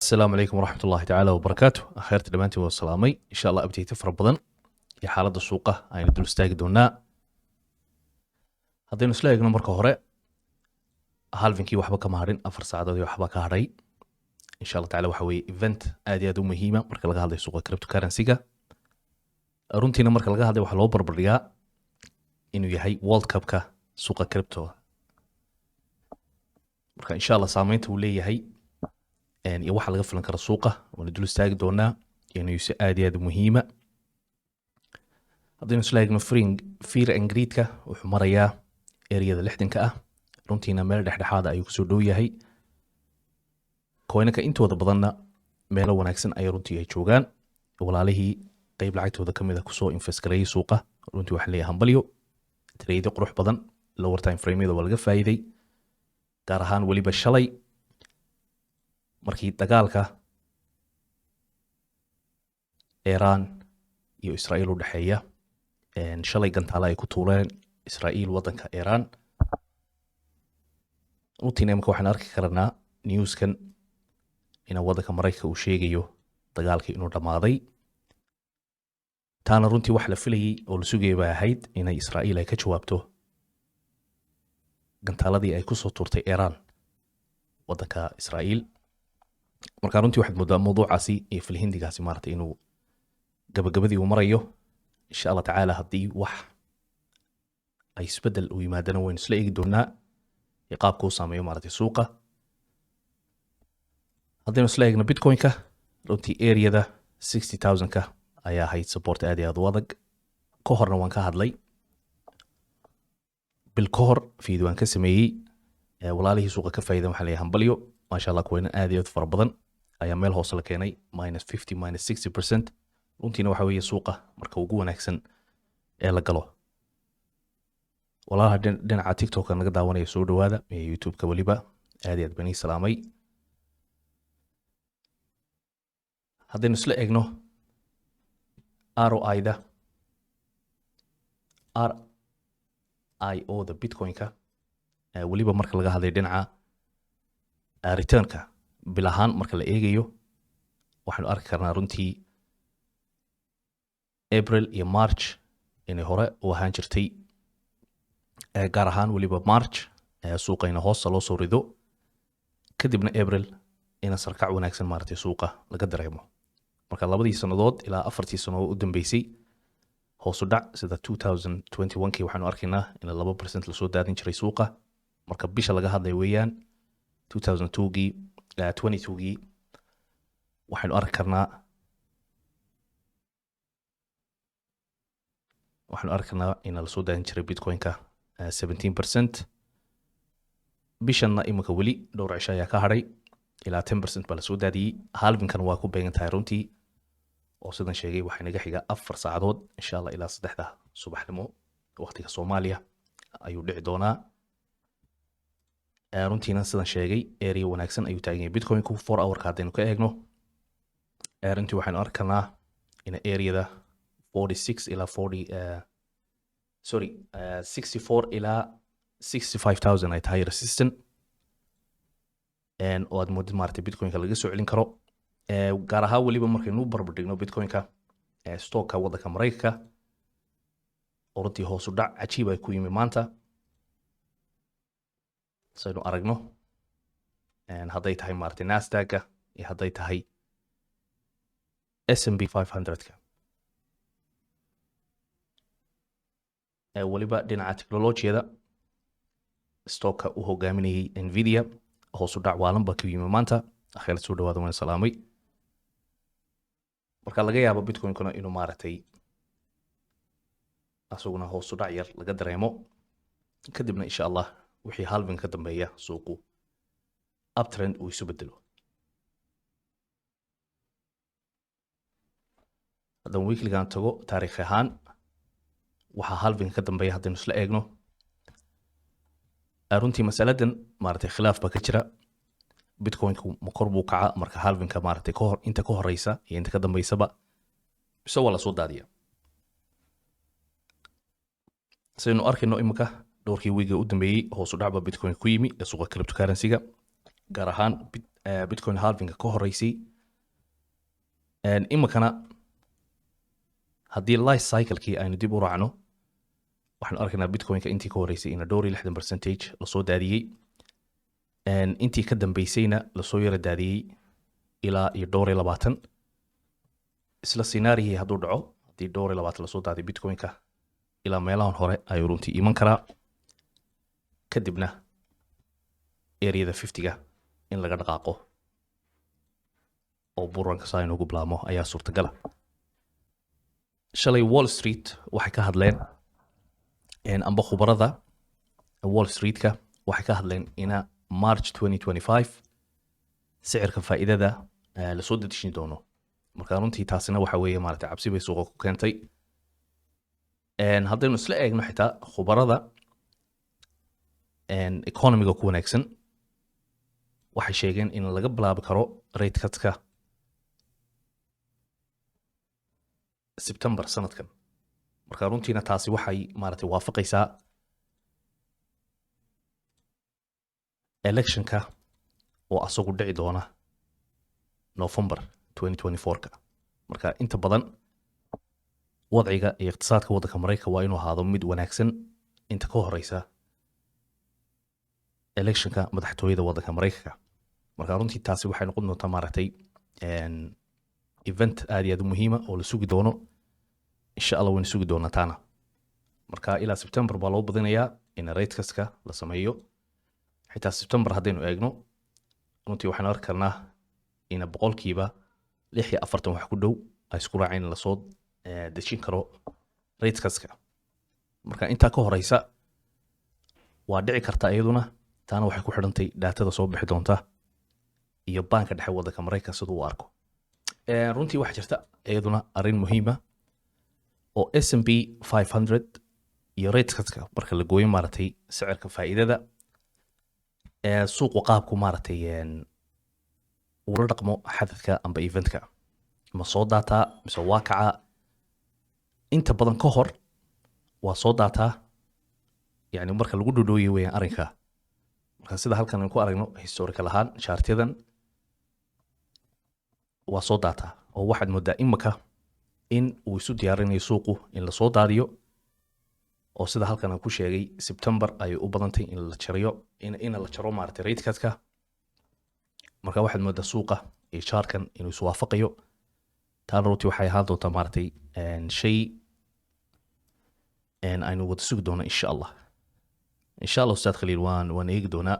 Asalaamu calaykum waraxmat ullahi tacaala wabarakaatu. Akheerta dhammaantiin waa salaamay. Insha Allah update fara badan iyo xaaladda suuqa aynu dul istaagi doonaa. Haddaynu isla eegno, marka hore halvingkii waxba kama hadhin, 4 saacadood iyo waxba ka hadhay. Insha Allah tacala waxa weeye event aad iyo aad u muhiima marka laga hadlayo suuqa cryptocurrency-ga. Runtiina marka laga hadlayo waxaa loo barbardhigaa inuu yahay World Cupka suuqa crypto. Marka insha Allah saameynta uu leeyahay iyo waxa laga filan karo suuqa waana dul istaagi doonaa iyo newsyo aad iyo aad u muhiima. Haddaynu isla eegno fear and greedka, wuxuu marayaa areada 60-ka ah. Runtiina meel dhexdhexaada ayuu kusoo dhow yahay. Coinanka intooda badanna meelo wanaagsan ayay runtii ay joogaan. Walaalihii qeyb lacagtooda kamid a kusoo invest gareeyay suuqa, runtii waxaa leeyahay hambalyo. Trade qurux badan lower time frameyada waa laga faa'iiday, gaar ahaan weliba shalay markii dagaalka Iran iyo Israa'iil u dhexeeya, shalay gantaale ay ku tuuleen Israa'iil waddanka Iran. Runtiina imika waxaan arki karnaa newskan ina waddanka Maraykanka uu sheegayo dagaalkii inuu dhammaaday. Taana runtii wax la filayey oo la sugayay bay ahayd, inay Israa'iil ay ka jawaabto gantaaladii ay kusoo tuurtay Iran waddanka Israa'iil. Marka runtii waxaad moodaa mawduucaasi iyo filhindigaasi maaragtay inuu gabagabadii uu marayo. Insha Allah tacaala haddii wax ay isbeddel uu yimaadana waynu isla eegi doonaa iyo qaabka uu saameeyo maaragtay suuqa. Haddaynu isla eegno Bitcoin-ka, runtii areada 60,000-ka ayaa ahayd support aad iyo aad u adag. Ka horna waan ka hadlay, bil ka hor video waan ka sameeyey. Walaalihii suuqa ka faa'iidan waxaa leeyahay hambalyo, maasha Allah. Coinan aad iyo aad u fara badan ayaa meel hoose la keenay, minus 50, minus 60%. Runtiina waxa weeye suuqa marka ugu wanaagsan ee la galo. Walaalaha dhinaca TikToka naga daawanaya, soo dhawaada, iyo YouTube-ka weliba, aad iyo aad baan ii salaamay. Haddaynu isla eegno ROI-da, RIO-da Bitcoin-ka, weliba marka laga hadlayo dhinaca returnka bil ahaan marka la eegayo, waxaynu arki karnaa runtii April iyo March inay hore u ahaan jirtay, gaar ahaan weliba March, suuqayna hoosta loo soo rido, kadibna April ina sarkac wanaagsan maaragtay suuqa laga dareemo. Marka labadii sannadood ilaa 4-tii sannadood u dambeysay hoosu dhac, sida 2021kii waxaanu arkaynaa in 2% lasoo daadin jiray suuqa marka bisha laga hadlaya weeyaan. 2002gii, 22gii waxaynu arki karnaa in lasoo daadin jiray Bitcoin-ka 17%. Bishanna iminka weli dhowr cisho ayaa ka hadhay, ilaa 10% baa lasoo daadiyey. Halvingkan waa ku beegan tahay runtii, oo sidan sheegay waxaa naga xiga 4 saacadood. Insha Allah ilaa 3-da subaxnimo waqtiga Soomaaliya ayuu dhici doonaa. Runtiina sidan sheegay area wanaagsan ayuu taagan yahay Bitcoinku. 4 hourka haddaynu ka eegno, runtii waxaynu arki karnaa in areada 46 ilaa 40, sorry, 64 ilaa 65,000 ay tahay resistant, oo aad moodid maaragtay Bitcoinka laga soo celin karo, gaar ahaan weliba markaynu u barbardhigno Bitcoinka stocka waddanka Maraykanka, oo runtii hoos u dhac cajiib ay ku yimi maanta saynu aragno, hadday tahay maaragtay Nasdaq-a iyo hadday tahay S&P 500-ka. Weliba dhinaca technologiyada stocka u hogaaminayay Nvidia hoos u dhac waalan baa ku yimi maanta. Akheer, soo dhawaada, waan salaamay. Marka laga yaabo Bitcoinkuna inuu maaragtay asaguna hoos u dhac yar laga dareemo, kadibna insha Allah wixii halving ka dambeeya suuqu uptrend uu isu bedelo. Haddaan weeklygan tago, taariikh ahaan waxaa halving ka dambeeya haddaynu isla eegno, runtii masaladan maaragtay khilaaf baa ka jira. Bitcoinku ma kor buu kaca marka halvingka maaragtay ka hor, inta ka horeysa iyo inta ka dambeysaba, mise waa lasoo daadiya? Saynu arkayno imika dhowrkii wiiga u dambeeyey hoos u dhac baa Bitcoin ku yimi ee suuqa cryptocurrency-ga. gaar ahaan Bitcoin halving-ga ka horeysay. Iminkana haddii life cycle-kii aynu dib u raacno, waxaanu arkaynaa Bitcoin-ka intii ka horeysay ina dhowr iyo 60 percentage lasoo daadiyey, intii ka dambeysayna lasoo yara daadiyey ilaa iyo dhowr iyo 20. Isla scenario-hii hadduu dhaco, haddii dhowr iyo 20 lasoo daadiyo Bitcoin-ka, ilaa meelahan hore ayuu runtii iman karaa, kadibna area-da 50-ga in laga dhaqaaqo oo bull run-ka saa inoogu bilaabmo ayaa suurtagala. Shalay Wall Street waxay ka hadleen, amba khubarada Wall Street-ka waxay ka hadleen ina March 2025 sicirka faa'iidada lasoo dedejin doono. Marka runtii taasina waxa weeye maaragtay cabsi bay suuqa ku keentay. Haddaynu isla eegno xitaa khubarada economy-ga ku wanaagsan, waxay sheegeen in laga bilaabi karo rate cut-ka September sanadkan. Marka runtiina taasi waxay maaragtay waafaqaysaa election-ka oo asagu dhici doona November 2024-ka. Marka inta badan wadciga iyo iqtisaadka waddanka Maraykanka waa inuu ahaado mid wanaagsan inta ka horeysa election-ka madaxtooyada waddanka Maraykanka. Marka runtii taasi waxay noqon doontaa maaragtay event aad iyo aad u muhiima oo la sugi doono. Insha Allah waynu sugi doonaa taana. Marka ilaa September baa loo badinayaa in rate cut-ka la sameeyo. Xitaa September haddaynu eegno, runtii waxaynu arki karnaa in 46% wax ku dhow ay isku raaceen in lasoo dejin karo rate cut-ka. Marka intaa ka horeysa waa dhici kartaa iyaduna. Taana waxay ku xidhantay data-da soo bixi doonta iyo baanka dhexe waddanka Maraykanka siduu u arko. Runtii waxaa jirta iyaduna arrin muhiima oo S&P 500 iyo rate cut-ka marka la gooyo maaragtay sicirka faa'iidada, suuqu qaabku maaragtay ula dhaqmo xadadka amba event-ka, ma soo daataa mise waa kacaa? Inta badan ka hor waa soo daataa, yani marka lagu dhodhooyay weeyaan arrinka. Marka sida halkan aan ku aragno historical ahaan chart-yadan, waa soo daataa, oo waxaad moodaa imika in uu isu diyaarinayo suuqu in lasoo daadiyo, oo sida halkan aan ku sheegay September ayay u badantay in la jariyo, in la jaro maaragtay rate cut-ka. Marka waxaad moodaa suuqa iyo chart-kan inuu iswaafaqayo. Taana runtii waxay ahaan doontaa maaragtay shay aynu wada sugi doono, insha Allah. Insha Allah, Ustaad Khaliil, waan eegi doonaa.